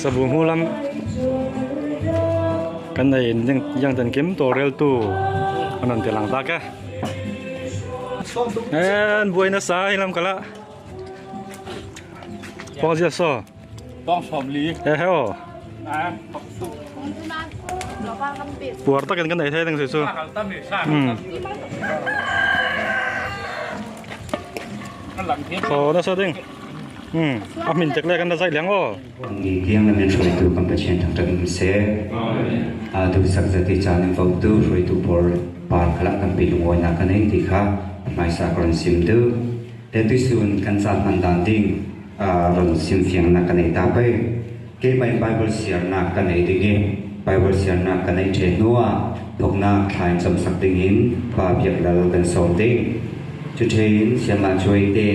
Sabu hmu lam kan nei yang ten kim tawh reltu an rawn ti lang tak e. An buai nasa a lam kala pawng zia saw. Pawng sawm li. He he aw. Puar takin kan ei thei ding chu. Thaw nasa ding. A hmin tek lek an la zai leng aw. Ni tiang lamin hruaitu kan Pathian thangṭhat um seh. Aa duhsak zat i caan in votu hruaitu pawl par khalah tampi lungawinak ka nei ti kha a hmaisa ka run sim duh. Te tuisun kan caan hman dan ding ron simfiangnak ka nei ta pei. Keimah in Bible siarnak ka nei ding i Bible siarnak ka neih ṭhe hnu ah thawknak thla in camsak ding in Pa Biak Lal kan sawm ding. Cu ṭhe in Siamah Cuai te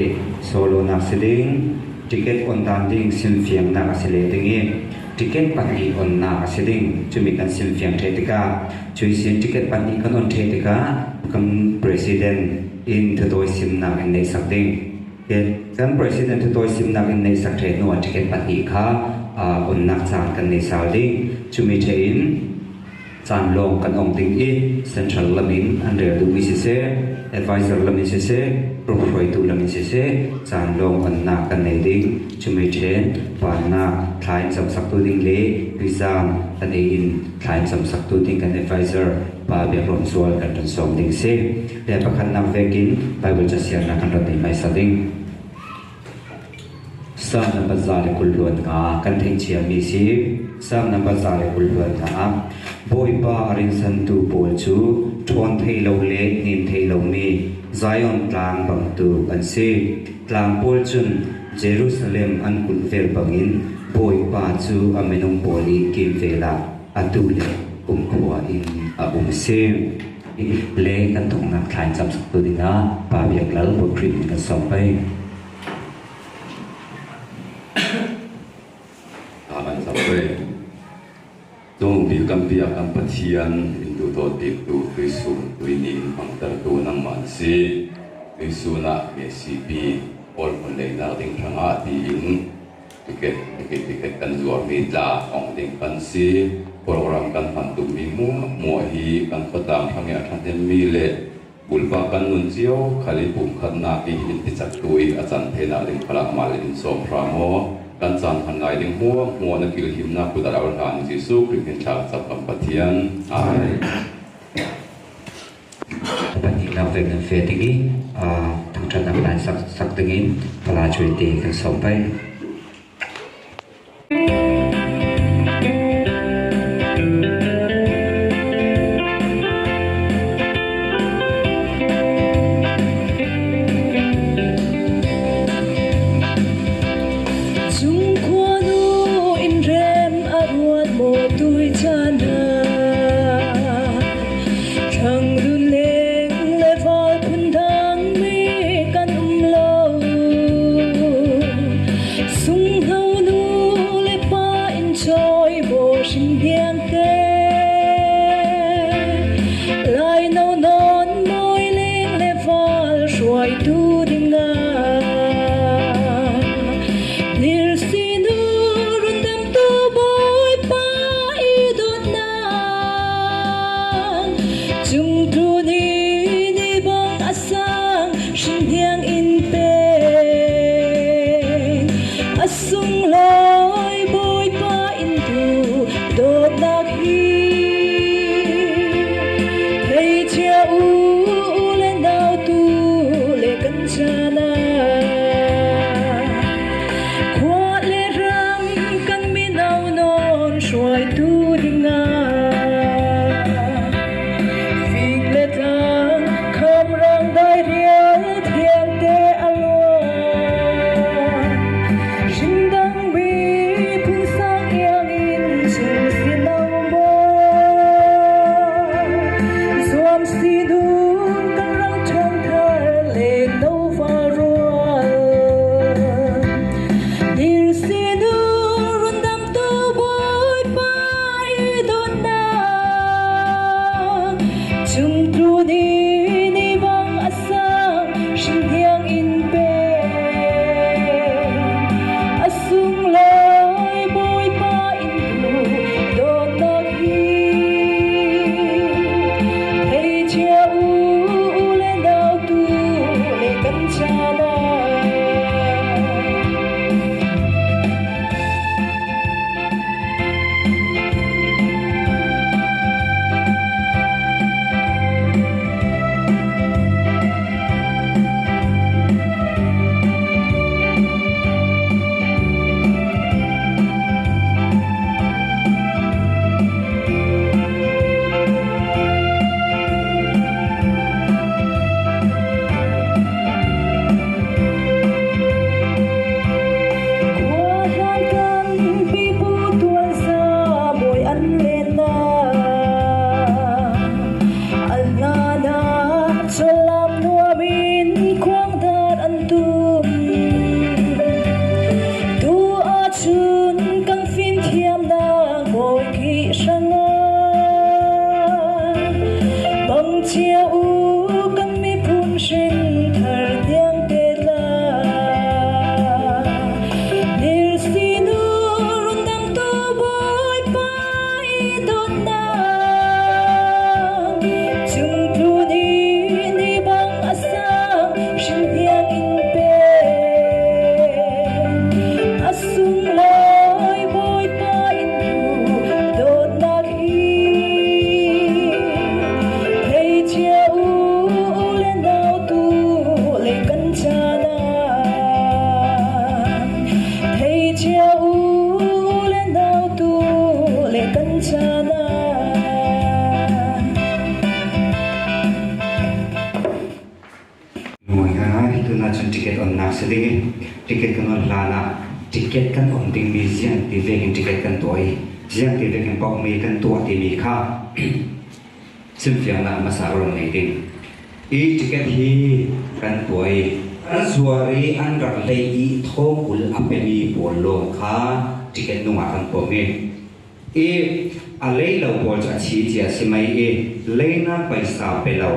solo nak si ding, ticket on dan ding simfiangnak a si le ding i ticket pahnih onnak a si ding. Cumi kan simfiang ṭhe tikah cui sin ticket pahnih kan on ṭhe tikah kan president in thutawi simnak in neihsak ding. Kan president thutawi simnak in neihsak ṭhe hnu ah ticket pahnih kha onnak caan kan nei sal ding. Cumi ṭhe in caan lawng kan ong ding i central lam in an rel duhmi siseh, advisor lam in siseh, group hruaitu lam in siseh, caan lawng onnak kan nei ding. Cumi ṭhen vannak thla in camsaktu ding le tuizaan kan ei in thla in camsaktu ding kan advisor pa Biak Rom Zual kan ron sawm ding si. Le pakhatnak vekin Bible casiarnak kan ron nei hmaisa ding. Psalm number 125 kan theih ciami si. Psalm number 125. Bawipa a rinsantu pawl cu ṭhawn thei lo le hnin thei lomi Zion tlang bangtu an si. Tlang pawl cun Jerusalem an kulh vel bangin Bawipa cu a minung pawl i kimvel ah atu le kumkhua in a um si. Le kan thawknak thla in cam sak tu dingah Pa Biak Lal Bawi Khrih in kan sawm pei. Thla kan cam pei. Cung bik kan biak kan Pathian in duhdawt biktu Tuisun tuini in hmangtertu nangmah na si. Tuisun ah KCP pawl hmun leinak ding hrangah tiin Ticket ticket ticket kan zuarmi tla ong ding kan si. Program kan hman tukmi muahmuah hi kan khuatlang hrang i a ṭhahnemmi le pulpak kan nun cio khal i pumkhatnak i in ticaktu i a can thenak ding khalah mal in sawm hram aw. Kan caan hman ngai ding huahmuah na kilhimnak kut a rau hlan Jesuh Khrih min thla cam kan Pathian. Amen. Pahnihnak vek nan fe ding i thangṭhatnak line sak dingin pala cuaite kan sawm pei. Zungkhua nu in rem a ruat maw tui chan ah Thlanglun leng le val phundang mi kan um lo. Sunghno nu le pa in choi maw hrin biang te. Lai no non mawi leng le val hruaitu ding ah. Lirsi nu rundamtu Bawipa i dawtnak Cungtlu ni ni bang a sang hrinhniang in peng. A sunglawi Bawipa in tu dawtnak. ding i ticket kan on hlan ah ticket kan om dingmi ziang ti vek in ticket kan tuah i ziang ti vek in paohmi kan tuah timi kha chimfiangnak hmasa ka ron ngei ding. I ticket hi kan tuah i an zuar i an rak lei i thawngkul a pemi pawl lawng kha ticket nung ah kan pom i i a lei lo pawl cu a chi cia si mei i leinak paisa pe lo,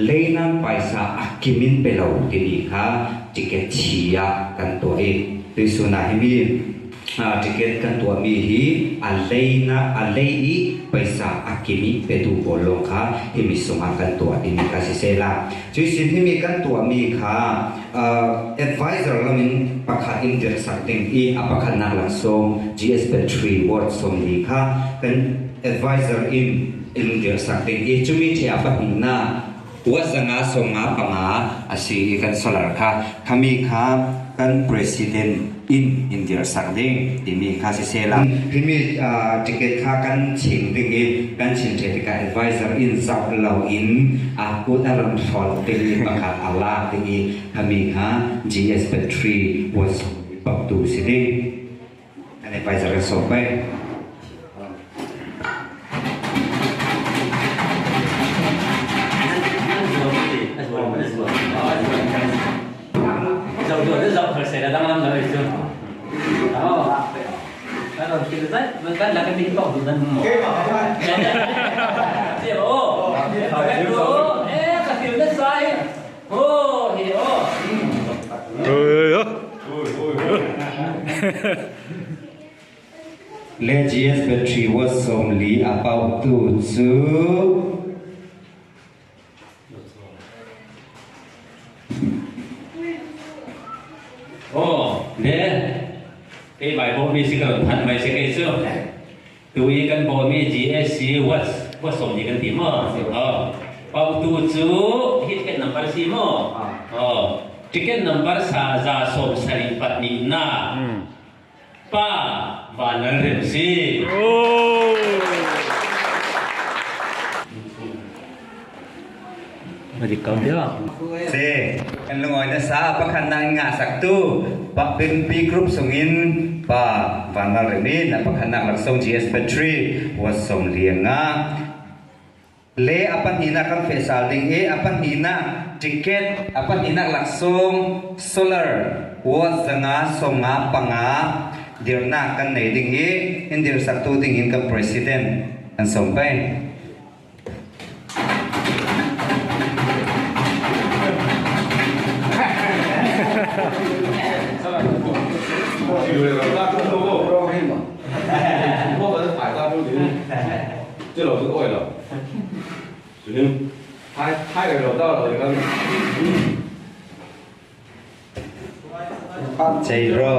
leinak paisa a kim in pe lo timi kha ticket chi ah kan tuah i tuisun ah hi mi ticket kan tuahmi hi a leinak a lei i paisa a kim i petu pawl lawng kha himi sungah kan tuah timi kha si sehla. Cuisin himi kan tuahmi kha advisor lamin pakhat in dirhsak ding i a pakhatnak laksawng GS Battery Ward 40 kha kan advisor in in dirhsak ding i cumi ṭhe a pahnihnak watt 155 a si i kan solar kha khami kha kan president in in dirhsak ding timi kha si sehla. Himi ticket kha kan chim ding i kan chim ṭhe tikah advisor in zoh lo in a kut a ron hrawl ding i pakhat a lak ding i khami kha GS battery was tu si ding. An advisor kan sawm pei. Le GS battery was 40 a pautu cu Aw, le kei bai bawhmi si ka ron thanh mai si kei cu. Tu i kan bawhmi GSC was was 40 kan ti maw? Aw. Pautu cu hi ticket number si maw? Aw. Ticket number sa 172 na. Pa van nan rem si. Se kan lungawi na sa pakhat na nga sak tu pa bin P group sungin pa van ral remin na pakhat nak laksong GS Battery was som lianga Le a pahnihnak kan fehsal ding i a pahnihnak ticket, a pahnihnak laksawng solar watt 155 dirnak kan nei ding i in dirsaktu ding in kan president kan sawm peng. 这老是爱了，行，太太个老到了，你看。 Zero.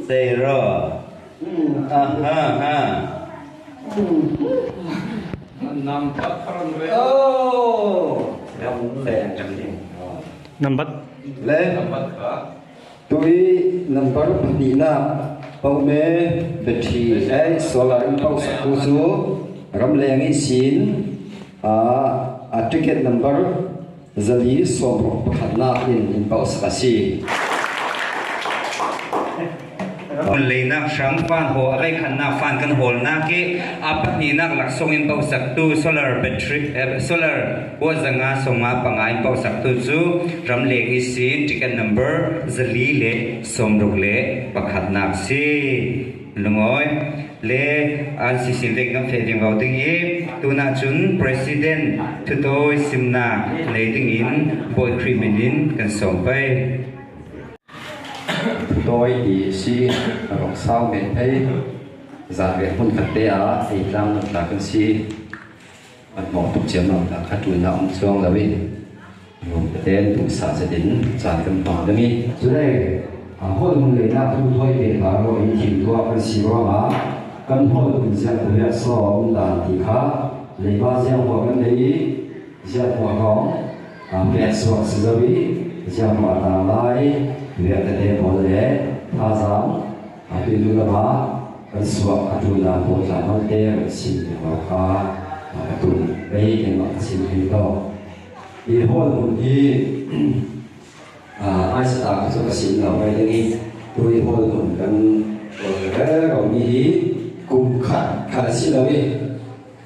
Zero. Ah ha ha. Oh. Nambat. Le tui number pahnih na paume battery ai solar in pau sak tu cu ramleng i sin a ticket number 461 nak in in pau sak a si. Leinak hram fan ho a veikhannak fan kan hawlnak i a pahnihnak laksawng in pausaktu solar battery solar watt 155 in pausaktu cu ramleng i sin ticket number 461 nak si lungawi le an sisin vek kan fe ding ding i tuna cun president thutoi simnak nei ding in Bawi Khrih min in kan sawm pei. Toi ti si rok sau men ei zan ve hun khat te a ei tlang nan tla kan si an mo tuk chiam lam ta kha tu na um chuang lo i rum ten tu sa zetin chan kan pang dami Cule hol mun le na thu thoi pe ha ro in thim tua kan si ro ma kan hol kun ziak tu ya so um dan ti kha leiba ziang ho kan lei ziak ho hong pek suak si zawi ziang ho ta lai viak te te bol le tha zang a pi lu la ma kan suak atu na po tla mal te sin ho kha atu bei ke ma sin hi to i hol mun hi Hmaisa ta kha chu ka sim lo mai ding i tui hawl hun kan kawl reng lo mi hi kum khat khat a si lo i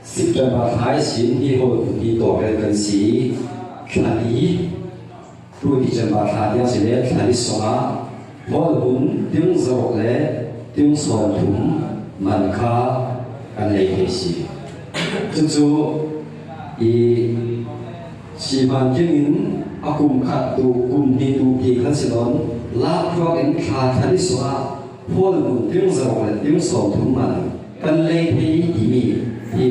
September thla i sin hi hawl hun hi tawrel kan si i thla li tu December thla tiang si le thla li sawng ah hawl hun ting zaruk le ting 30 man kha kan lei thei si. Cucu i Sihmanhking in a kum khat tu kum hnih tu ti khan si nawn lakhruak in thla thla ni sawh ah Khualmun ting zaruk le ting 30 man kan lei thei timi hi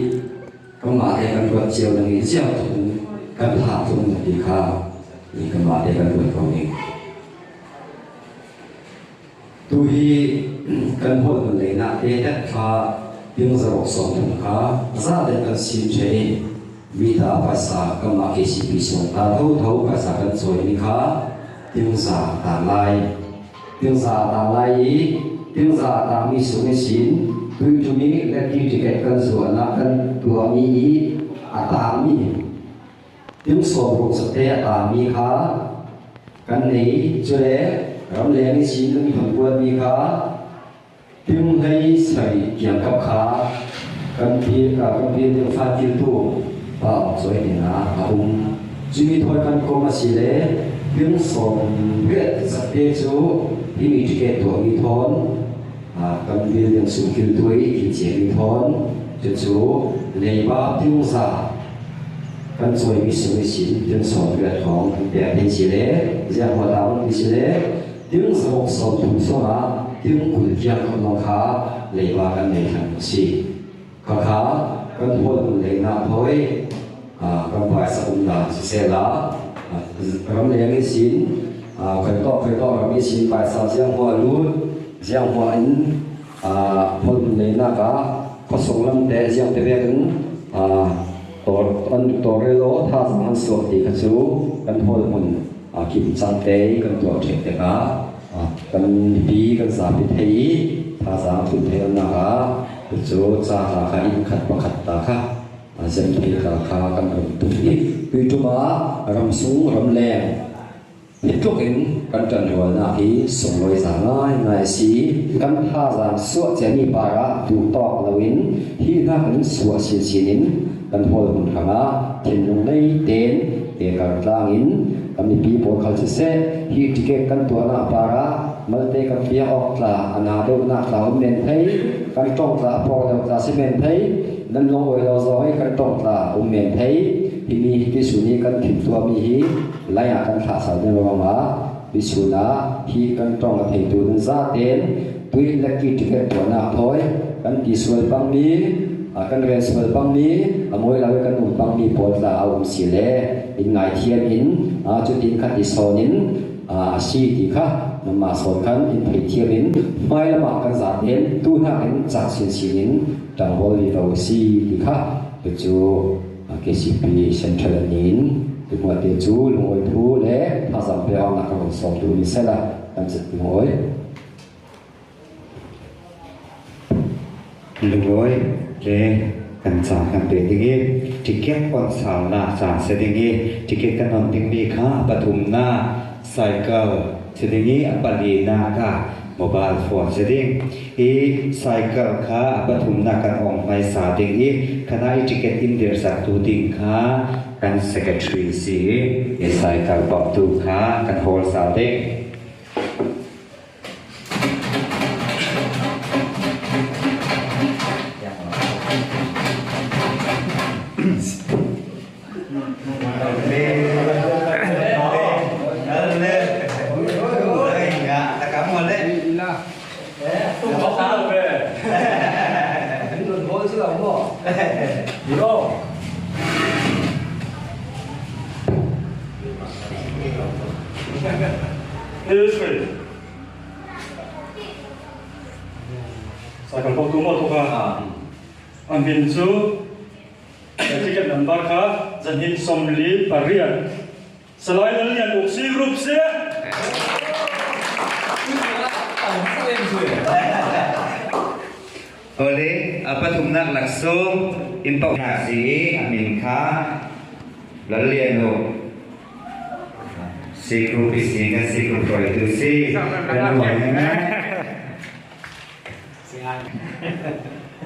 kanmah te kan ruat cio ding i ziang thum kan hlah thum ti kha i kanmah te kan ruat ko ning. Tu hi kan holh lei nak te tet kha ting zaruk 30 kha za le kan sim the i mi ta paisa kanmah KCP sung ta tho tho paisa kan cawi mi kha ting za ta lai ting za ta lai i ting za ta mi sung i sin tuitumi lucky ticket kan zuahnak kan tuahmi i a tangmi Ting 60 sate a tangmi kha kan nei. Cule ramleng i sin kan miphun kuatmi kha ting 17 kiangkap kha kan pi kan pi ding fa tiltu pa awk cawi ding ah a um. Cumi thawi kan kom a si le ting 80 sate cu hi mi ticket tuahmi thawn kan building sung kiltu i thil ciami thawn cucu leiba ting za kan cawimi sung i sin ting 80 hrawng kan pek ding si le ziah hua ta um ti si le ting 60 sungah ting 20 tiang lawng kha leiba kan nei thlang si. Khakha kan hawl lei na thoi kan phaisa um na siseh la ram leng i sin khoi to khoi to ram i sin paisa ziang hua lut ziang hua in hol lei na ka khosong lam te ziang te vek in tor an torelo tha sang an suak ti kha chu kan hol mun kim chang te kan tuah thek te ka kan pi kan zapi thei tha sang thun thei na ka cu ca hla kha inn khat pakhat ta kha zem thei ta kha kan ram tuk i tuitum ah ramsung ramleng hi tluk in kan ṭanrualnak hi sunglawi za ngaingai a si. Kan thazaang suah ciami par ah duh tawk loin hi hnak in suah sinsin in kan hawl hmun hrangah thinlung lei tein te kartlang in kan mipi pawl khal siseh hi ticket kan tuahnak par ah malte kan piak awk tla a na deuhnak tla um men thei kan tong tla a por deuh tla si men thei nan lung oi lo zong i kan tong tla um men thei himi hi ti suni kan thim tuahmi hi lai ah kan thlah sal ding ruangah bichun ah hi kan tong a theitu nan zaten tui lucky ticket tuahnak thawi kan ti sual pangmi kan rel sual pangmi a mawi lo i kan um pangmi pawl tla a um si le in ngaithiam in cutin khat i sawn in a si ti kha nanmah sawn khan in theithiam in hmailam ah kan zaten tu hnak in cak sinsin in ṭanghawl vi ko si ti kha cucu KCP Central an in tuhmuate cu lungawi phu le thazang pe awknak kan run sawmtu ni sela kan cit lungawi. Lungawi le kan ca kan pe ding i ticket on sau na ca se ding i ticket kan on ding mi kha pathum na cycle si ding i a pali na ka mobile phone si ding i cycle kha a pathum na kan ong hmaisa ding i khana i ticket in dir sak tu ding kha kan secretary si i cycle bawk tu kha kan hawl sa ding. Cycle pautu maw tu kha a min cu ticket number kha 248 Salai Lal Lian Uk si group si. Ole a pathumnak laksawng in pauh hna si i a min kha Lal Lian Uk. C group i si kan C group hruaitu si kan uai ngai.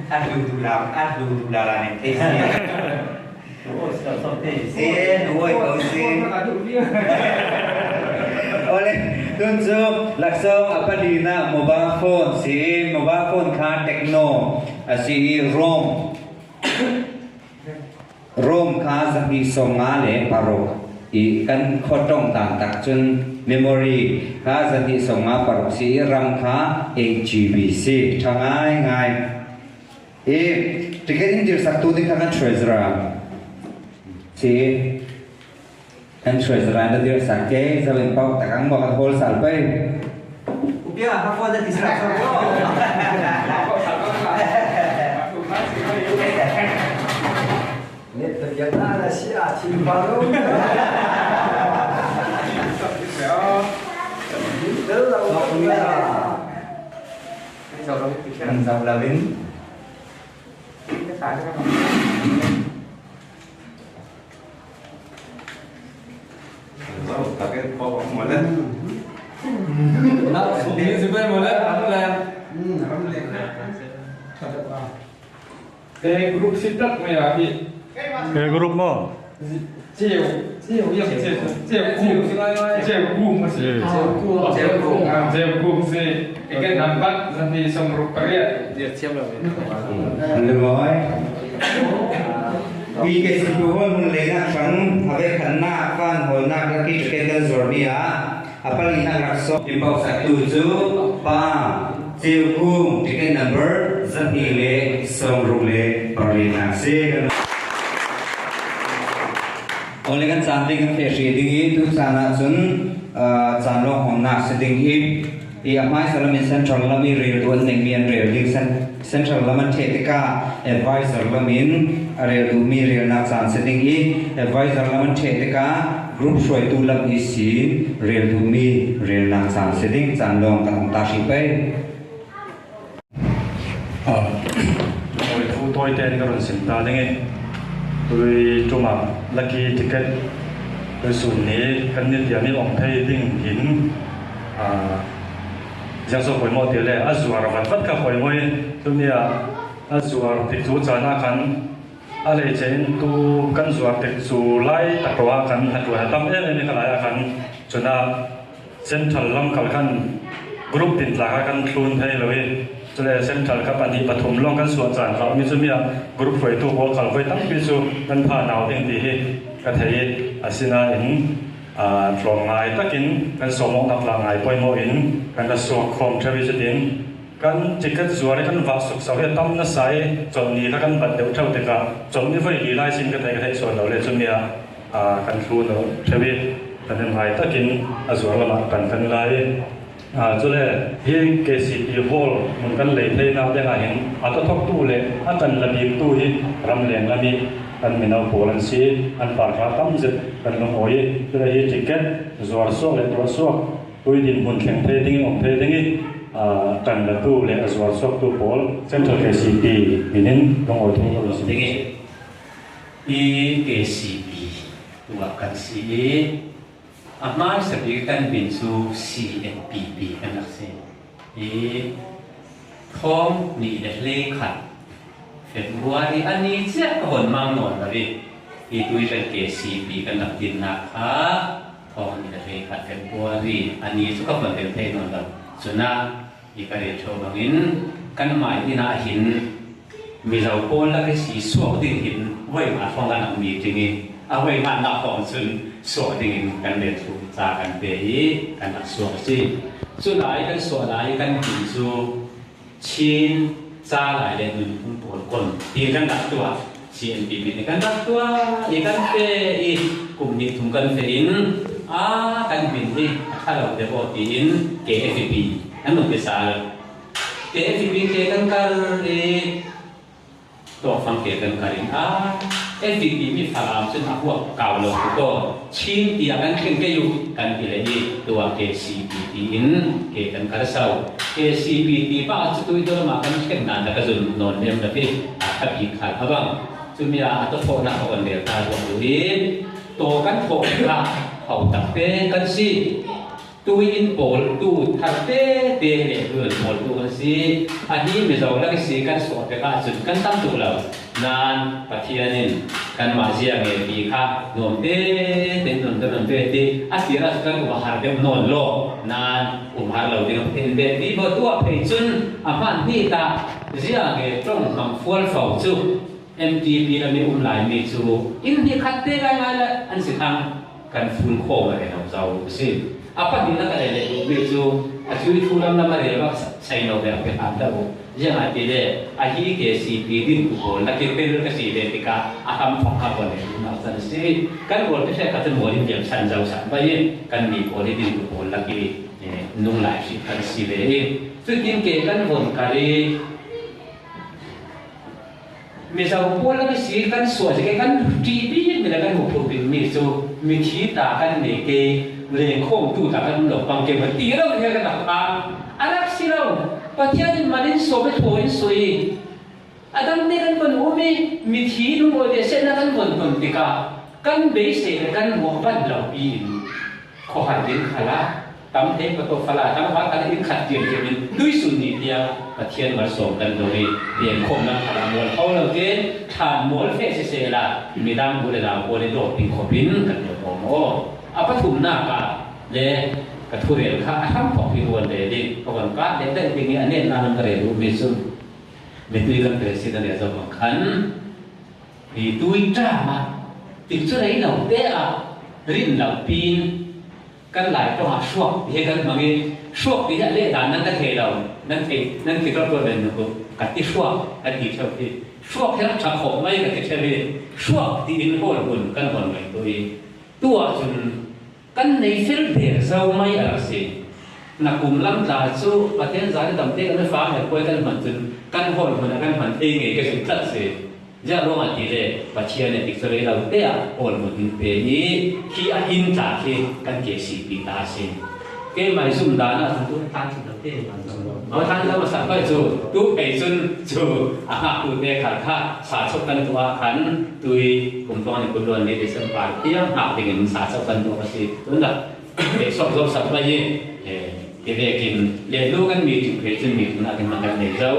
An lu du la an lu du la la ning thei si. Si uai ko si. Ole tun cu laksawng a palinak mobile phone si mobile phone kha Tecno a si i Rome Rome kha 256 i kan khuatawng tan tak cun memory kha 256 si i ram kha 8 GB si ṭha ngaingai i ticket in dirsak tu ding kha kan treasurer si kan treasurer na dirsak ke zawin pau takang mo kan hol sal pei Upia ha phone ti sa so ko. Net ta biak na na si a thim ba lo. Kan zau lawin Ke group si tak mai a hi. Ke group mo? Cheu cheu yang cheu cheu ku cheu ku ma si. Cheu ku cheu ku si. Ike nampak zani somruk pariat. Dia siam lo. Lemoy. Pi ke si pu hol mun le na chang ave khan na fan hol na ka ki ticket kan zor mi a apali na rak so impau sak tu chu pa chiu kung ticket number zani le som ruk le pari na se kan ole kan chan ding kan the ri ding i tu chan ah cun chan lo hon nak se ding i i a hmai salamin central lami rel tu an nei mi an rel ding central lam an the tikah advisor lamin a rel duh mi relnak caan si ding i advisor lam an the tikah group hruaitu lam i sin rel duh mi relnak caan si ding caan lawng kan hong ta hri pei. Oi thu toi ten ka ron sim ta ding i tui tuma lucky ticket tui sun ni kan ni tiam i ong thei ding in Ziang zawk pawimawh tih le a zuar vat vat kha pawimawh i chunia a zuar tik chu chan ah khan a lei che in tu kan zuar tik chu lai tak lo ah khan hnaṭuan a tam em em i kha lai ah khan chuna central lam kal khan group tin tlak ah kan thlun thei lo i chule central kha pahnih pathum lawng kan suah caan kha a um i chumi ah group hruaitu pawl kal voi tampi chu kan pha nau ding ti hi ka thei i asinain Tlawmngai takin kan sawmawknak la ngai pawimawh in kan ra suak khawm ṭheo i cutin kan ticket zuar i kan vah sukso hi a tam nasa i chawlhni kha kan bat deuh ṭheo tikah chawlhni voi li lai sin ka thei ka theih sual lo le cumi ah kan hlu lo ṭheo i kan ngai takin a zuar lamah kan kan lai i cule hi KCP Hall mun kan lei theinak dingah hin a tathawktu le a kan la biktu hi ramleng lam i kan mino pawl an si an parkha tam zet kan lungawi i cule hi ticket zuar suak le tuah suak tui dinhmun thleng thei ding um thei ding i kan latu le a zuar suaktu pawl Central KCP min in lungawi thu ka si. Ding i KCP tuah kan si i A hmaisa bik kan min cu CNPP kan rak si i thawng ni le hlei khat February a ni ciah ka hon mang nawn lo i hi tu i kan KCP kan rak dinnak kha thawng ni le hlei khat February a ni cu ka hon rel thei nawn lo. Cun ah hi ka rel ṭheo bangin kanmah inn ah hin Mizo pawl lak i si suak ding hin voi nga hrawng kan rak meeting i a voi ngannak hrawng cun suak ding in kan rel thlu ca kan pe i kan rak suak a si. Cu lai kan suah lai i kan ti cu Chin ca lai le nunphung pawl kon ti kan rak tuah CNPP nih kan rak tuah i kan pe i kum hnih thum kan fe in a kan min hi a ṭha lo deuh aw tiin KFP an rak ti sal. KFP ke kan kal i tuakfang ke kan kal in a FPP mi Falam cun a huap kau lo tu ko Chin tiah kan thleng ke yu kan ti le i tuah KCP in ke kan kal sau KCP pa cu tu i ma kan thlen na na ka zun nawn lem la ti a bi khal abang cumi ah a to thawhnak a on rel ta ruang lu i to kan thawh tikah Hau tak te kan si. Tui in pawl tu thar te te le hlun pawl tu kan si. A hi Mizo lak i si kan sawh pek ahcun kan tam tuk lo. Nain Pathian in kanmah zia nge ti kha nuam tete in nun kan nun ve ti a tir ahcun kan um a har deuh nawn law. Nain um har lo ding a Pathian in pek ti maw tu ah phei cun a hman hni tah zia nge tong hmang fual fo cu MTP lam i um laimi cu inn hnih khat te ngaingai le an si thang. Kan fun khawm a rel lo zau a si. A pahnihnak a rel leh duhmi cu a cu i thu lam lam a rel bak sei lo ve pe hlan dah u. Ziang ah ti le a hi ke si pi din tu pawl na ke pel ka si ve tikah a ham thok kha kon he duhnak can a si. Kan kawl te ka cu mual in diam san zau san bai i kan mi pawl hi din tu pawl lak i nung lai hri kan si ve i cutin ke kan von kar i Mizo pawl an si kan sual ke kan ṭih bik mi le kan huphurh bik mi cu mithi ta kan nei ke lengkhawm tu ta kan um lo pang ke van ti ro he kan rak phang a rak si lo. Pathian in man in sawm i thaw in sui a dang te kan von um i mithi lungawi te sehna kan von ton tikah kan beisei le kan ruah ban lo pi in khuahan ding khala tam te pato fala tam wa kan in khat tiam tiam in tuisun ni tiang Pathian malsawm kan do i rian khawmnak khala mual ho lo tin thlan mual fe si se la midang bu le nau pawl i dawt ding khop in kan lo om o a pathumnak ah le ka thurel kha a hram thok hi ruan le ding ka von ka le dai ding i a nen na nan ka rel mi cu mitui kan president le zo bang khan hi tui ta ma tik chu rei lo te a rin lo pin kan Lai tawng ah hruak ti he kan hmang i hruak ti hi a leh dan nan ka thei lo, nan thei nan thei ko men nu ka ti hruak kan ti theu hi hruak hi rak tha khawh mai ka ti theu i hruak ti in hawl hun kan hon ngai tu i tu ah cun kan nei fel der zo mai a rak si. Na kum lam tla cu Pathian zan dam te kan fa he puai kan hman cun kan hawl hun a kan hman thei ngei ka zum tlat si. Ziah ruangah ti le Pathian nih tik rei lo te ah awl mun in pe i khi a inn tla khi kan ke si pi ta si. Ke mai zum dan ah tu tan chu te o tan lo sa kai chu tu pe chun chu a ha tu te kha kha sa chok kan tu a khan tui kum tong ni kun lon ni December tiang hak ding in sa chok kan tu si tun da te sok zo sak mai e te ve kin le lu kan mi chu phe chun mi tun a kan kan nei zo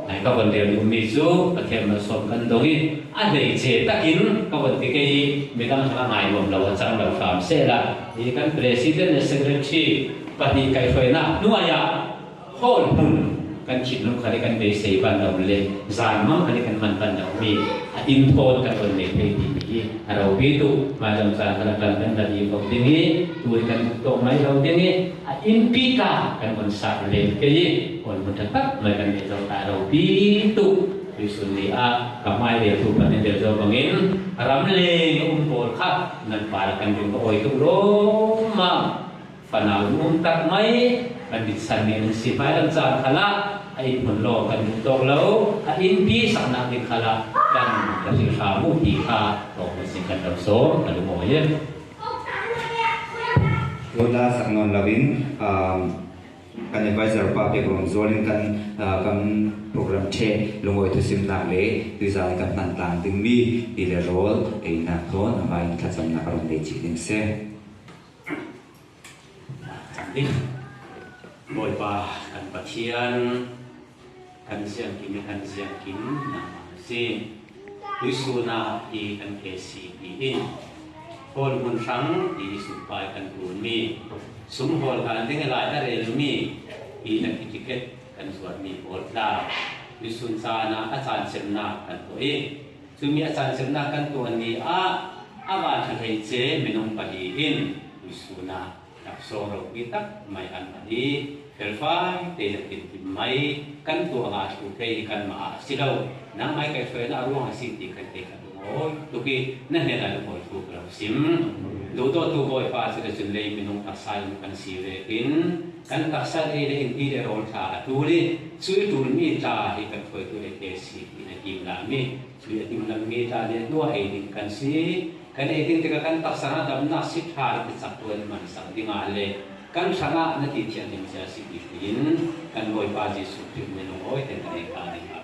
ai ka van rel mi chu Pathian ma som kan dong i a nei che takin ka van ti ke i midang thanga ngai nuam lo chang lo hram se la i kan president le secretary pahnih kai hruai na nuaya hall hmun kan thinlung khali kan beisei ban lo le zan mang khali kan man ban lo mi a in thawn kan on nei thei ti hi a ro pi tu mai lam caan kan kan kan la di ko ding i tu kan to mai lo ding i a in pi ta kan on sa le ke i on mun tak mai kan nei zo ta ro pi tu tuisun ni a ka mai le tu pan del zo bangin ram le um pawl kha nan pa kan ding ko oi tu ro ma fanau um tak mai kan dit san ni nan si mai lam caan khala a in hmun lo kan duh tawk lo a in pi saknak ding khala kan ka si hra mu ti kha tawk sin kan lo sawm ka lu mawi. Lola sak nawn loin kan advisor pa pek ron zual in kan kan program the lungawi thusimnak le tuizan kan hman tlang dingmi ti le rawl einak thawn amah in thlacamnak ron nei chih ding si. Bawipa kan Pathian kan siangkim i kan siangkim nangmah na si. Tuisun ah hi kan KCP in hawl hmun hrang ti sungpai kan tuanmi sumhawl hlan ding lai a relmi hi na ticket kan zuarmi pawl tla tuisun caan ah a caan semnak kan tuah i cumi a caan semnak kan tuanmi ah a van hlei ce minung pali in tuisun ah laksawng ropi tak mai an hman i felfai tein a tintim mai kan tuah nga thu thei kan mah ah si lo nang mai kai hruai na ruang a si ti kan te kha lungawi tuk i na hnen ah lungawi thu ka lo sim. Duhdaw tu Bawipa cu cun lei minung taksa in kan si ve in kan taksa ei le in ti le rawl tla a tul i cui tul mi tla hi kan hruaitu le ke si ti na tim la mi cui a tim lam mi tla le nuah ei ding kan si. Kan ei ding tikah kan taksa na damnak si ṭha le ticak tuan man sak dingah le kan hrangah na ti thian ding cia si ti in kan Bawipa Jesuh Khrih min lungawi ten kan ei ta ding ah.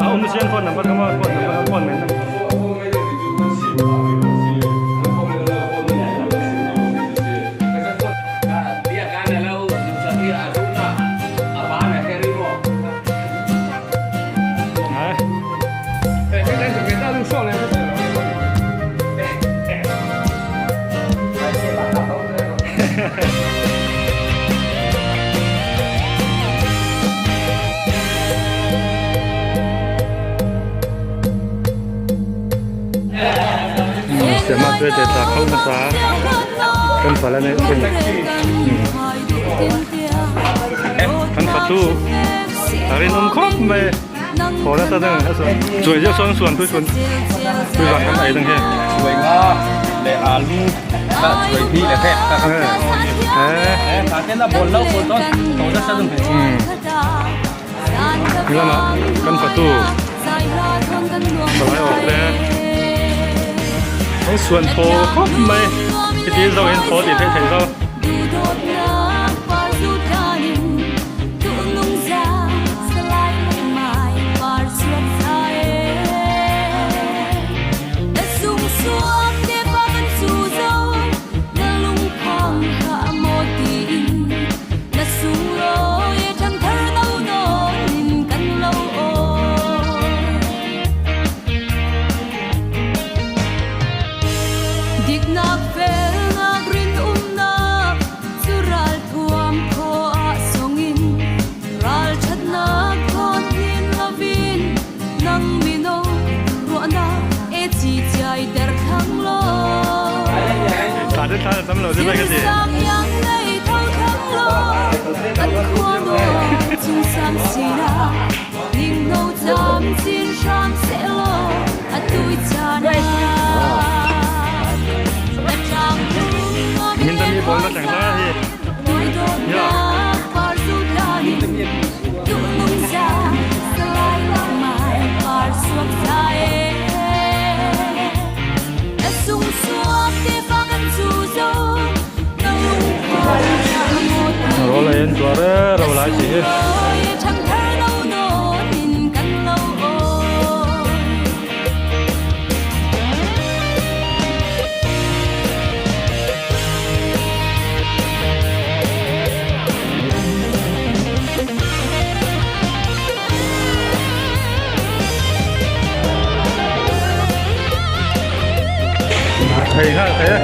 A um sian. Phone number kha maw phone number phone mai na. Siama chu hei tla kho nasa kan pala nei thung kan fatu a rinawm khawp mai haw nasa deuh a chuan chuai zeuh sawn suan tui chuan tui vang kan ei dang hi chuai nga leh alu ka chuai hnih leh vek ka kan eh ta ten a ball lo ball dawn to nasa deuh hi lama kan fatu palai awk te an suan thaw khawp mai heti zo in thaw tih theih theih zo. Min ta mi ball na thleng ta hi. Ya. Roll en tuar e ro lai chi hi. Thei nghal thei e.